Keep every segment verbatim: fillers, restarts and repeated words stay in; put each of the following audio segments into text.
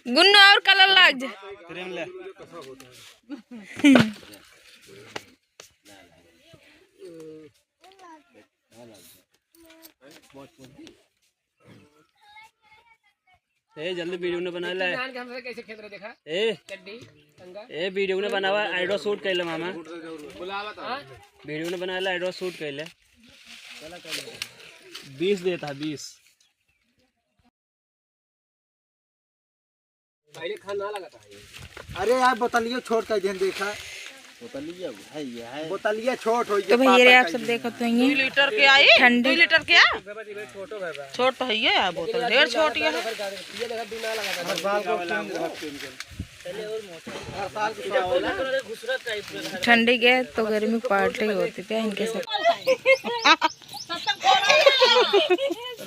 गुन्नू और कलर लाग जा। ए, जल्दी वीडियो न बना ले। जान के हमसे कैसे खेल रहे, देखा? ए, चड्डी, तंगा। ए, वीडियो न बनावा, आइडो शूट कैले मामा। बुलावा तो। हाँ? वीडियो न बना ले, आइडो शूट कैले। बीस देता है, बीस। पहले खान ना लगा था ये। अरे यार, बोतलिया छोट कर देन, देखा। बोतलिया है, ये है। बोतलिया छोट हो तो गया, भैया रे, पाता आप का सब ये। देखत होइए। दो लीटर के आई? ठंडी। दो लीटर के आ? छोट तो है ये यार, बोतल ढेर छोट ये है। ये देखा, दो ना लगा था। हर साल को change रहा, change कर। हर साल की। ठंडी के तो गर्मी पार्टी होती क्या इनके साथ?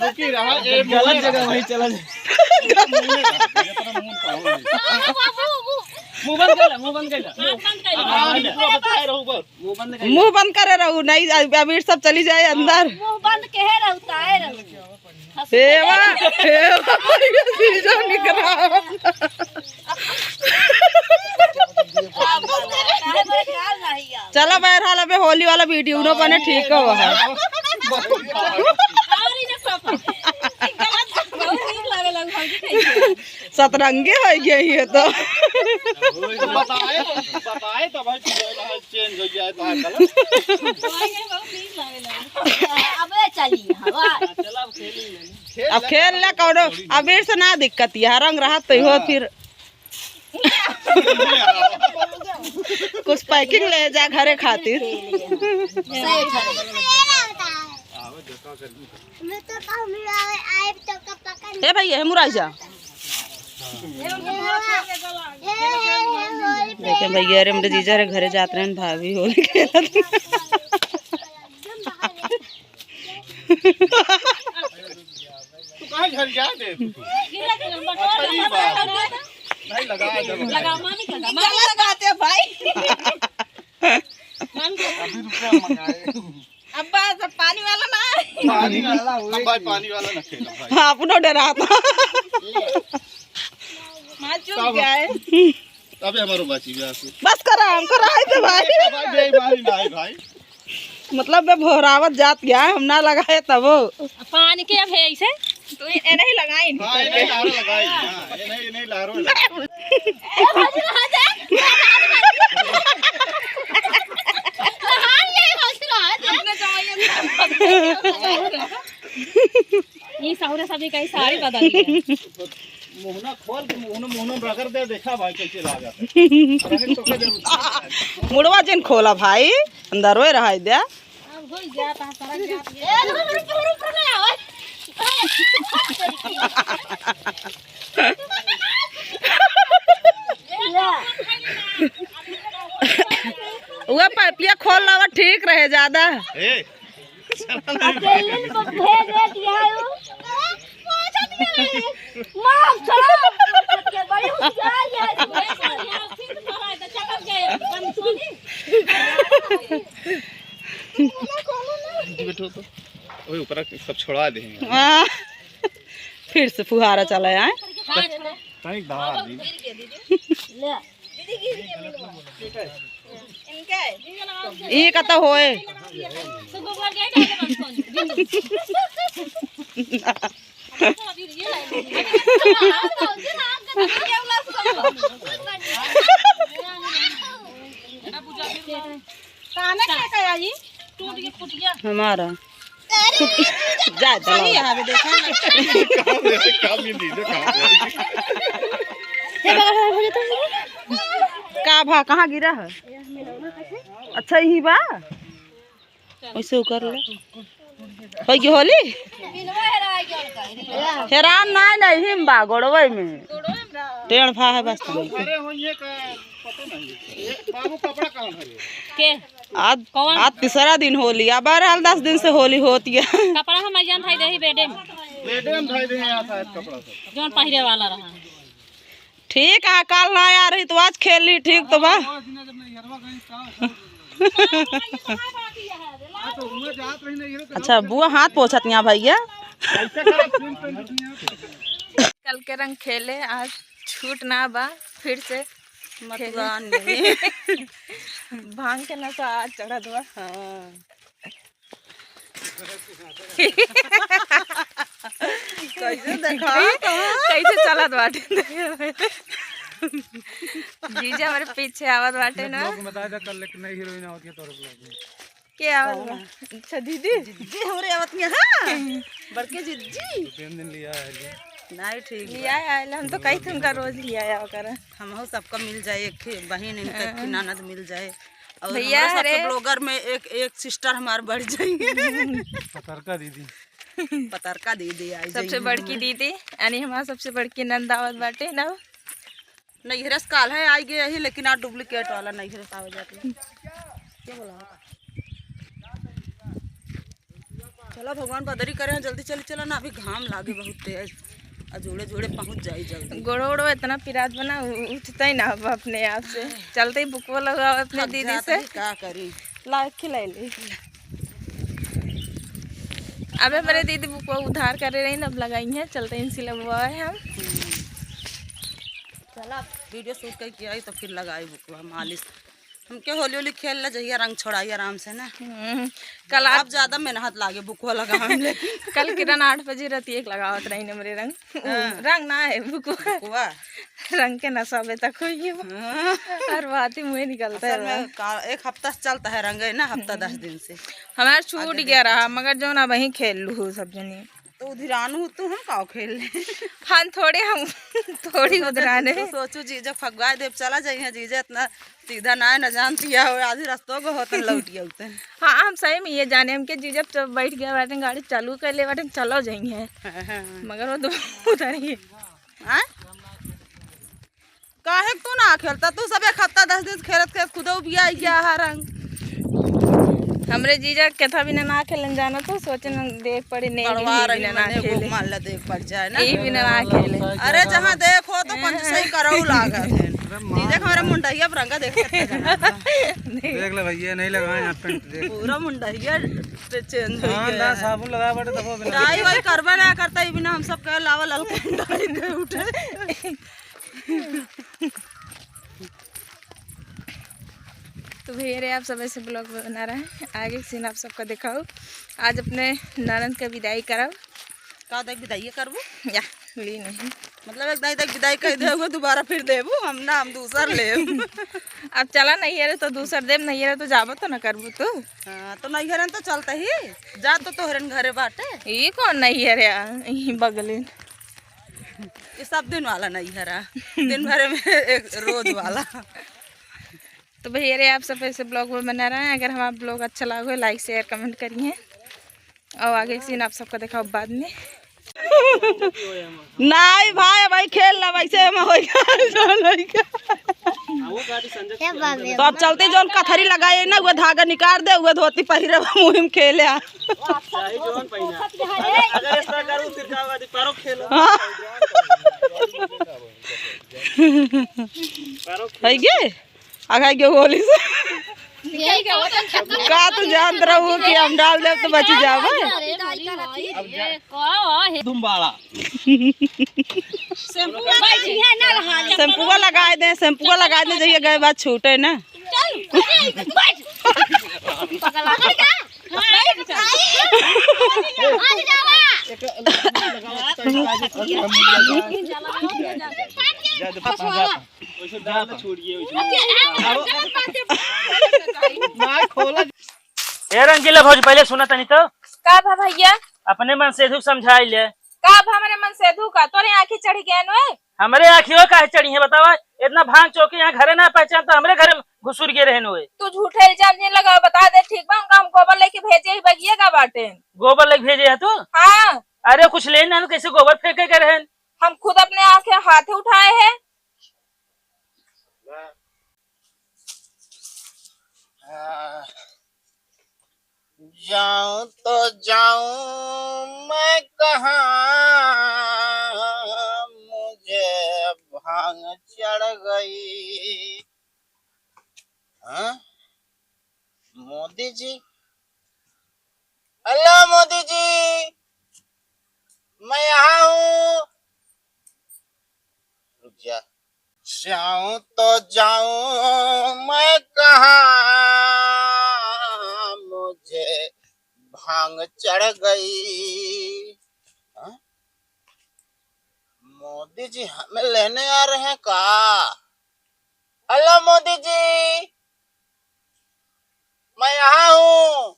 रुकी रहा, ए, गलत जगह वहीं चला जाए। मुंह बंद कर ले, मुंह बंद कर ले। हाँ, हाँ, हाँ। मुंह बंद करे रहू, नहीं, अब-, अबीर सब चली जाए अंदर। मुंह बंद के है रहू, ताए रहू। हे वाह, हे वाह, ये चीजों निकला। चला बहरहाल, अबे होली वाला वीडियो न बने, ठीक हो वहाँ। सतरंगी हो गया ये तो। बताए, बताए तो भाई, change हो गया है तो कलर। अबे चली हवा। अब खेल ले कौनो, अबीर से ना दिक्कत, यहाँ रंग रहत तो हो फिर। कुछ packing ले जा घरे खातिर। ए भैया, हे मुराइजा। देखे भैया रे, हमरे जीजा रे घरे जात रहन, भाभी होली खेलत। तू काहे झरिया दे तू? अच्छा, ई बात। नहीं लगा, जब लगा, मामी का लगा, मामी लगाते भाई। अभी रुपया मंगाए। अब्बा, सब पानी वाला ना। पानी वाला, अब भाई पानी वाला ना खेला भाई। हाँ, अपनो डरा था। माँ चुप तब गया है। अबे हमारो बाची भी आंसू। बस करा, हमको रहा है तो भाई। भाई, भाई, भाई, भाई, भाई। मतलब बे भोरावत जात गया है, हम ना लगाए तब वो। पानी के अब है ऐसे, तो ये, ये नहीं लगाई। हाँ, ये नहीं लारो लगाई। हाँ, ये नहीं, ये नहीं लारो लगाई। ए, भाजी, भाजी। नहा ले, भाजी, भाजी। अपने जमाइए में। ये सहुरे सभी कहीं साड़ी बदल लिया। मोहना खोल के मोहना, मोहना रगड़ दे, देखा भाई कैसे लागत है। रगड़ तो का जरूरत है। मुड़वा जिन खोला भाई, अंदर वे रहाई दे। अब हो गया, ता सारा गया। ए, रुक, रुक, रुक, रुक, रुक, रुक। वह पाइपिया खोल लावा, ठीक रहे ज्यादा। ए, अकेले को भेज दे दिया है वो। माफ करो। बड़ी होशियार है। बैठो तो। ओए, ऊपर सब छोड़ा दे। हाँ। फिर से फुहारा चला आए। कहीं दबा दी। ले। ई कत होए? काने के कया जी? टूट के फूट गया। हमारा। जा, जा। सही है, अबे देखा ना। काम ये, काम ये दीजिए, काम ये। का भा, कहाँ गिरा है? अच्छा, यही बा। वैसे उकर ले। हो गई होली? हेरान ना, नहीं बा, गोड़वे में। टेढ़ भा है बस तनी। अरे, हो ये का, पता नहीं। ये बाबू, कपड़ा कहाँ है? के? आज, कौन? आज तीसरा दिन होली, अब बहरहाल दस दिन से होली होती है। कपड़ा हम अइजन धइ देही बेडे में। बेडे में धइ देही यहाँ शायद कपड़ा सब। जौन पहिरे वाला रहा। ठीक है, काल ना आ रही तो आज खेल ली, ठीक तो बा। अच्छा, बुआ हाथ पोछत यहाँ भैया। ऐसे करो, फिर पेंट नहीं आता। कल के रंग खेले, आज छूट ना बा, फिर से मतुआन नहीं। भांग के नशा आज चढ़त बा। हाँ। कैसे देखा? कैसे चलत बाटे? जीजा हमरे पीछे आवत बाटे ना। लोग बता दे, कल एक नई हीरोइन आवत है तोरे vlog में। के आवत बा? कौन? अच्छा, दीदी। दीदी हमरे आवत में, हाँ। बड़के जिज्जी। दो तीन दिन लिया है जी। नहीं, ठीक बा। लिया आयल, हम तो कहीं तुमका रोज लिया आया कर। हमहू सबका मिल जाए, एक ठे बहिन इनका, एक ठे हाँ। ननद मिल जाए। और भैया, हमरा सबके अरे। Vlogger में एक, एक sister हमार बढ़ जाइए। पतरका दीदी। पतरका दीदी आई सबसे जाइए बड़की हमार। दीदी, यानी हमार सबसे बड़की नंद आवत बाटे ना। नैहरे से काल है आई गए ही, लेकिन आज duplicate वाला नैहरे से आवे जाते हैं। क्या बोला? चला भगवान बदरी करे हैं, जल्दी चली चला ना, अभी घाम लागे बहुत तेज। आ जोड़े जोड़े पहुँच जाई जल्दी। गोड़ो ओड़ो इतना पिरात बना, उ-, उठते ही ना अब अपने आप से। चलते ही बुकवा लगाओ अपने थक दीदी जात से। ही, का करी? ला, खिलाई ले। अबे मेरे दीदी बुकवा उधार करे रही ना, अब लगाई है, चलते ही इनसे लगवाए हम। हम्म। चला, video shoot करके आई तो फिर लगाई बुकवा मालिश। हमके होली होली खेल ला, जहिया रंग छोड़ाई आराम से ना। हम्म, कल आप आप ज्यादा मेहनत लागे बुकवा लगावे में, लेकिन कल किरण आठ बजे रात एक लगावत रही हमरे रंग। हाँ। रंग ना है, बुकवा। बुकवा। रंग के नशा में तक होई है। हाँ। हर बात ही मुँह निकलता असल है। में का-, एक हफ्ता से चलता है रंग, है ना, हफ्ता दस दिन से। हमारा छूट गया रहा, मगर जो ना वहीं खेल लू सब जनी। तो उधिरानू तू, हम काव खेल ले? हम थोड़े, हम थोड़ी तू सोचो, उधिराने। तू सोचू जीजा फगवाए देव चला जाइए, जीजा इतना सीधा ना है, ना जानती है, वो आधी रस्तों को होतन लौट गया उतन। हाँ, हम सही में ये जाने, हमके जीजा जब बैठ गया बाटे, गाड़ी चालू कर ले बाटे, चलो जाइए। हाँ, हाँ। मगर वो तो उधर ही। हाँ? काहे तू ना खेलता? तू सब एक हफ्ता दस दिन से खेलत खेलत खुदे उबिया आई गया है रंग। हमरे जीजा केथा बिना ना खेलन जाना तो सोचे न देख पड़ी नहीं बड़वा भी रही बिना ना मने खेले। गोग मार ला देख पड़ जाए ना। यही बिना ना खेले। अरे जहाँ देखो तो कंजूसई करऊ लागत है। जीजा के हमारा मुंडहिया पर रंगा देख सकते हैं। देख ले भैया, नहीं लगाए यहाँ पेंट, देख। पूरा मुंडहिया पे चेंज हो हाँ, गया ना है। साबुन लगा बड़े तबो बिना। डाई वाई करबा ना करता, ई बिना हम सब कह लावा ललका डाई दे उठे। तो भैया रे, आप सब ऐसे vlog बना रहे हैं, आगे के scene आप सबका दिखाओ। आज अपने ननद का विदाई कराओ। का देख विदाई करबू? या, ली नहीं। मतलब एक दाई तक विदाई कर दे हुए, दोबारा फिर देबू? हम ना, हम दूसर लेब। अब चला नहीं है रे तो दूसर देब, नहीं है रे तो जाबो तो ना करबू तू। हाँ, तो नहीं है रे तो चलता ही, जा तो तोहरन घरे बाटे। ई कौन नहीं है रे? ई बगलिन। ये सब दिन वाला नहीं है रहा, दिन भर में एक रोज वाला। तो भैया रे, आप सब ऐसे vlog में बना रहे हैं। अगर हमारा vlog अच्छा लगा हो, like, share, comment करिए और आगे scene आप सबका दिखाओ बाद में। नहीं भाई, भाई खेल ला, वैसे हम हो गया। तो अब चलते जौन कथरी लगाए ना, वो धागा निकाल दे, वो धोती पहिरे, मुहिम खेले आ। अगर इस तरह करूँ, फिर क्या होगा? पारो खेलो। हाँ। पारो खेलो। है ये? अगर ये होली से का तू जानत रहू कि हम डाल देब तो बची जाबे? धुम्बाड़ा। शैम्पुआ लगाए दे, शैम्पुआ लगाए दे, जहिया गए बाद छूटे ना। ए रंगीला भौजी, पहले सुना तनी तो। का भा भैया? अपने मन सेधू समझाई ले। का भा हमरे मन सेधू का? तोरे आँखी चढ़ी गए नोए? हमरे आँखी हो काहे चढ़ी है बतावा? इतना भांग चौकी यहाँ घरे ना पहचान तो हमरे घरे में घुसुर गए रहे नोए। तू झूठे इल्जाम जिन लगाओ, बता दे ठीक बा, उनका हम गोबर लेके भेजे ही बगिए का बाटे। गोबर लेके भेजे है तू? हाँ। अरे कुछ ले ना, कैसे गोबर फेंके के रहे? हम खुद अपने आँखें हाथे उठाए हैं। आ, जाऊं तो जाऊं मैं कहाँ, मुझे भांग चढ़ गई। हाँ? मोदी जी, हेलो मोदी जी, मैं यहाँ हूँ। रुक जा। जाऊं तो जाऊं मैं कहाँ, मुझे भांग चढ़ गई। हाँ? मोदी जी हमें लेने आ रहे हैं का? हेलो मोदी जी, मैं यहाँ हूँ।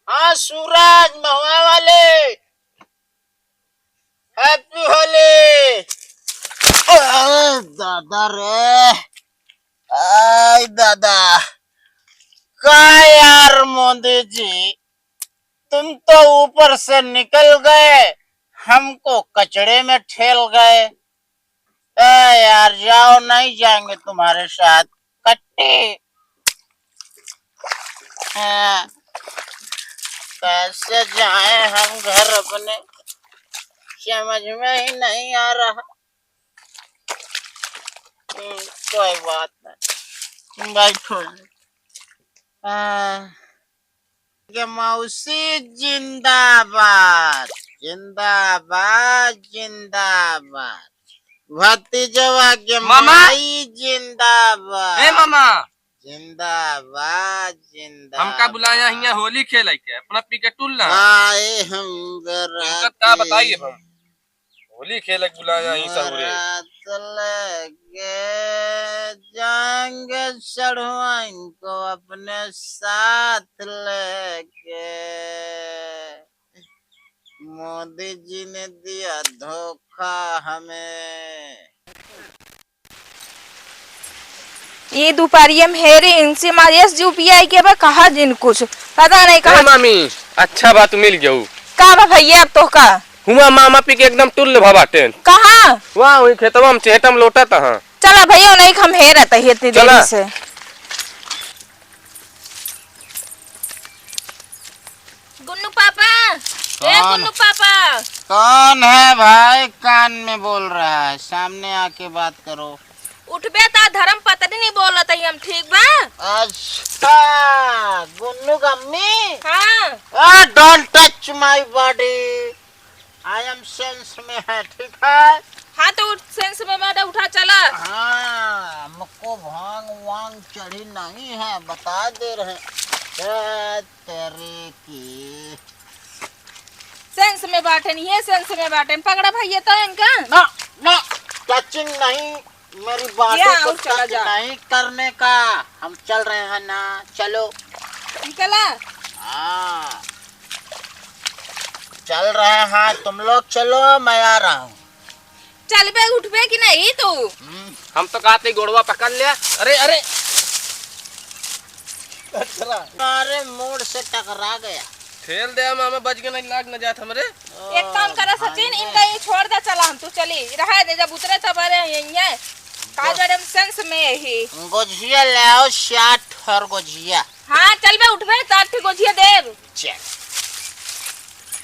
हाँ सूरज महुआ वाले, हैप्पी होली। अरे दादा रे, आई दादा, का यार मोदी जी, तुम तो ऊपर से निकल गए, हमको कचड़े में ठेल गए। ए यार, जाओ, नहीं जाएंगे तुम्हारे साथ। कट्टी। हाँ, कैसे जाएं हम घर अपने, समझ में ही नहीं आ रहा। हम्म, कोई बात नहीं, बैठो। हाँ। के मौसी जिंदाबाद, जिंदाबाद, जिंदाबाद। भतीजवा के मामा। माई जिंदाबाद। ए मामा। जिंदाबाद, जिंदाबाद। हमका बुलाया हियाँ होली खेले के, अपना पी के टुल्ला। आए हम इनका का बताई हम? होली खेले के बुलाया ही सहुरे। रात लेके जाएंगे चढ़वाइन को अपने साथ लेके। मोदी जी ने दिया धोखा हमें। ई दुपहरिया में हेरे इनसे मारियस जो पियाई के बा, कहा जिन कुछ पता नहीं ए कहा। मामी, अच्छा बा तू मिल गयू। का बा भैया अब तोहका? हुआ मामा पी के एकदम टुल्ल भा बाटेन। कहाँ? वाह, वही खेतवा में चेहटा में लोटत हाँ। चला भैया, नहीं हम हेरत ही इतनी चला। देरी से। गुन्नू पापा, ए कौन? गुन्नू पापा। कौन है भाई कान में बोल रहा है? सामने आके बात करो। उठबे ता धर्म पत्नी नहीं बोलत ही हम, ठीक बा? अच्छा, गुन्नू गम्मी? हाँ। आ, don't touch my body। I am sense में है, ठीक है? हाँ, तो उठ, sense में बाटे, उठा, चला। हाँ, हमको भांग वांग चढ़ी नहीं है, बता दे रहे हैं। ए, तेरे की। Sense में बाटे नहीं है, sense में बाटे। पकड़ा भैया तो इनका। ना, ना, touching नहीं। मेरी बातों या, को और चला touch जा। नहीं करने का। हम चल रहे हैं ना, चलो। निकला। हाँ, चल रहे हैं, तुम लोग चलो, मैं आ रहा हूँ। चलबे उठबे कि नहीं तू? हम्म। हम तो कहते गोड़वा पकड़ ले। अरे, अरे। अरे, मोड़ से टकरा गया। ठेल दे मामा, बच के नहीं लाग न जात हमरे। एक काम करा सचिन, इनका ये छोड़ दे, चला हम, तू चली, रहा दे, जब उतरे तब अरे यही है। का जरे हम sense में ही। गोझिया ले आओ, साठ और गोझिया। हाँ, चलबे उठबे, साठ गोझिया देब। चल।